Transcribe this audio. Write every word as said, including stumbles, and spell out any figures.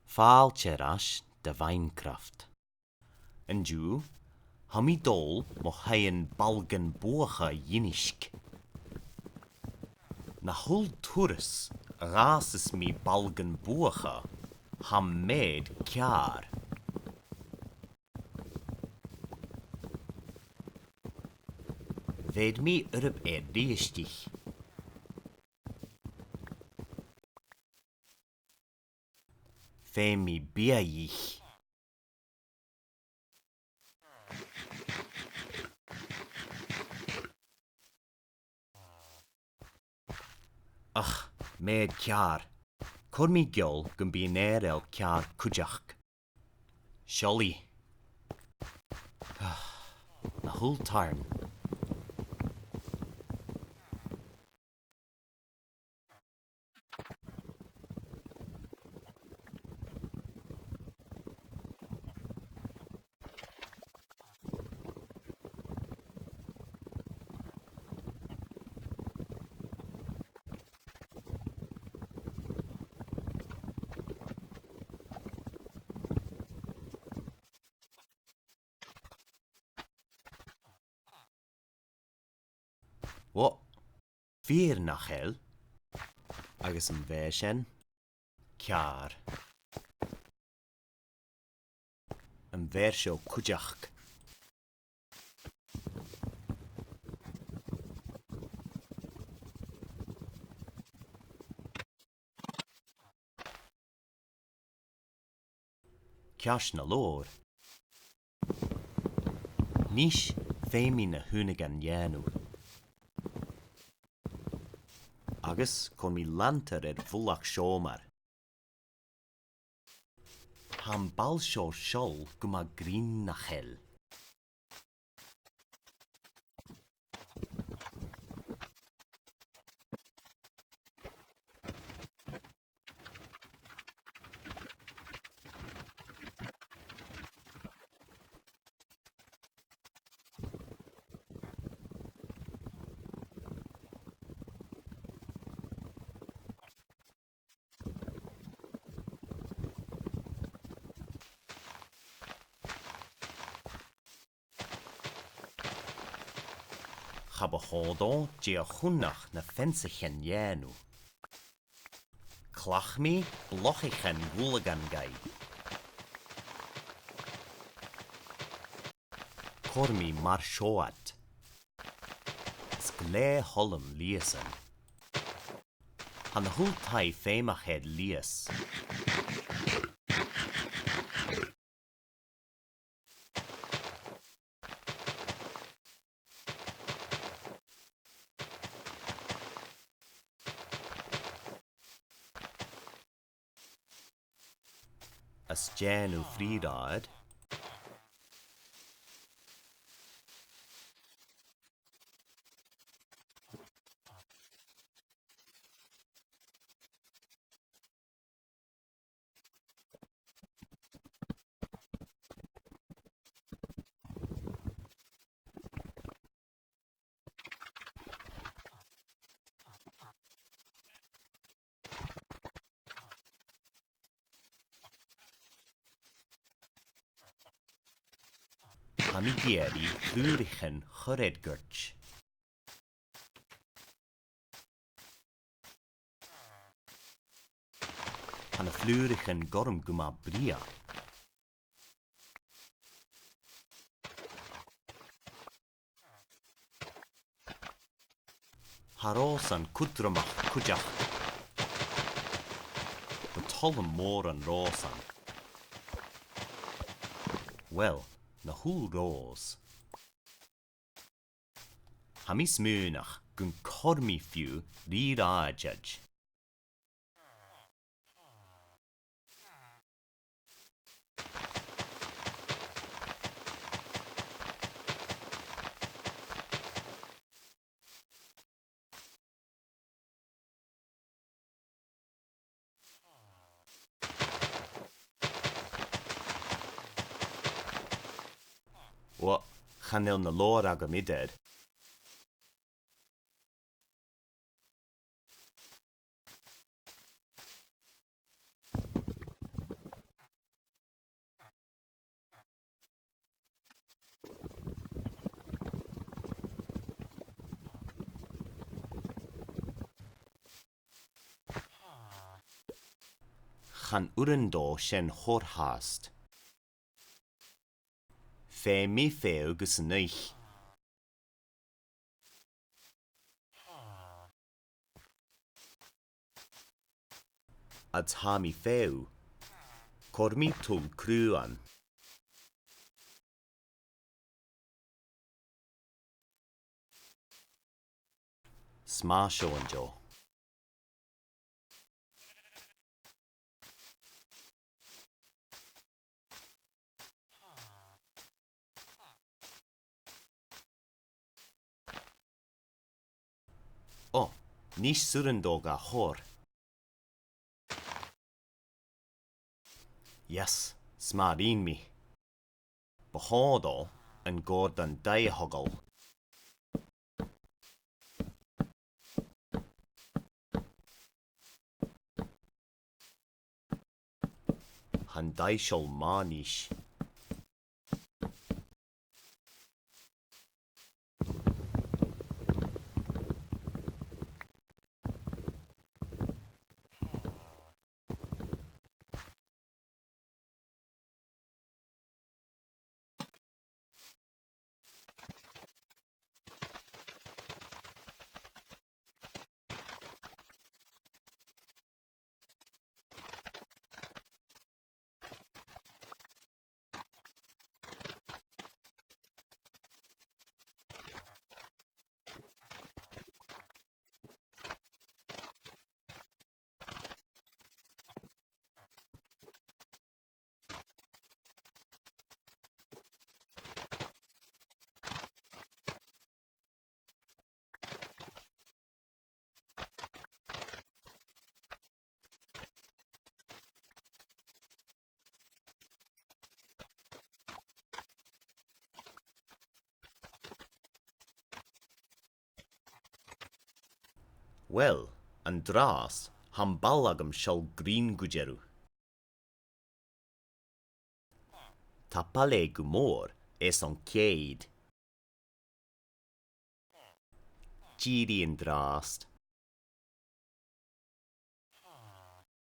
Fàilte air ais do Minecraft. An-diugh, tha mi a' dol mo thaighean balgan-buachaidh a dh'innse. Na h-uile turas a dh'fhàsas mi balgan-buachaidh, tha am meud ceàrr. Bheir mi oidhirp air a-rithist. Feumaidh mi biadh. Ach, meud ceàrr. Cuiridh mi geall gum bi an fhear eile ceàrr cuideachd. Seallaidh. Na h-uile tàirn. Ò, fìor nach eil. Agus am fear sin, ceàrr. Am fear seo cuideachd. Ceart gu leòr. A-nis, feumaidh mi na h-uinneagan a dhèanamh. Agus cuiridh mi lanntair air mullach seòmar. Tha am ball seo a' sealltainn gu math grinn, nach eil? Cha bu chòir dhomh dìreach cunnart na feansaichean a dhèanamh. Cleachdaidh mi blocaichean ghualagan dhaibh. Cuiridh mi mar seo iad. 'S glè thoil leam lìosan. Tha na h-uile taigh feumach air lios. Is dèan thu frith-rathad. Tha mi ag iarraidh flùraichean a chur air goirt. Tha na flùraichean gorm gu math brèagha. Tha ròsan cudromach cuideachd. Bu toil leam mòran ròsan. Uill, na h-uile ròs. Tha mi a' smaoineachadh gun cuir mi fiù 's rìgh-rathad. Uill, chan eil na leabhair agam idir. Chan urrainn dhomh sin thoirt fhathast. Feumaidh mi feitheamh gus an oidhche. Fhad 's a tha mi a' feitheamh, cuiridh mi toll cruaidh ann. 'S math seo an-diugh. Ò, a-nis 's urrainn dhomh ga thoirt. Yes, 's math a rinn mi. Bu chòir dhomh an gàirdean-taighe a thogail. Tha an taigh seo math a-nis. Uill, an-dràsta, tha am ball agam seo grinn gu dearbh. Tapadh leibh gu mòr airson coimhead. Dìreach an-dràsta.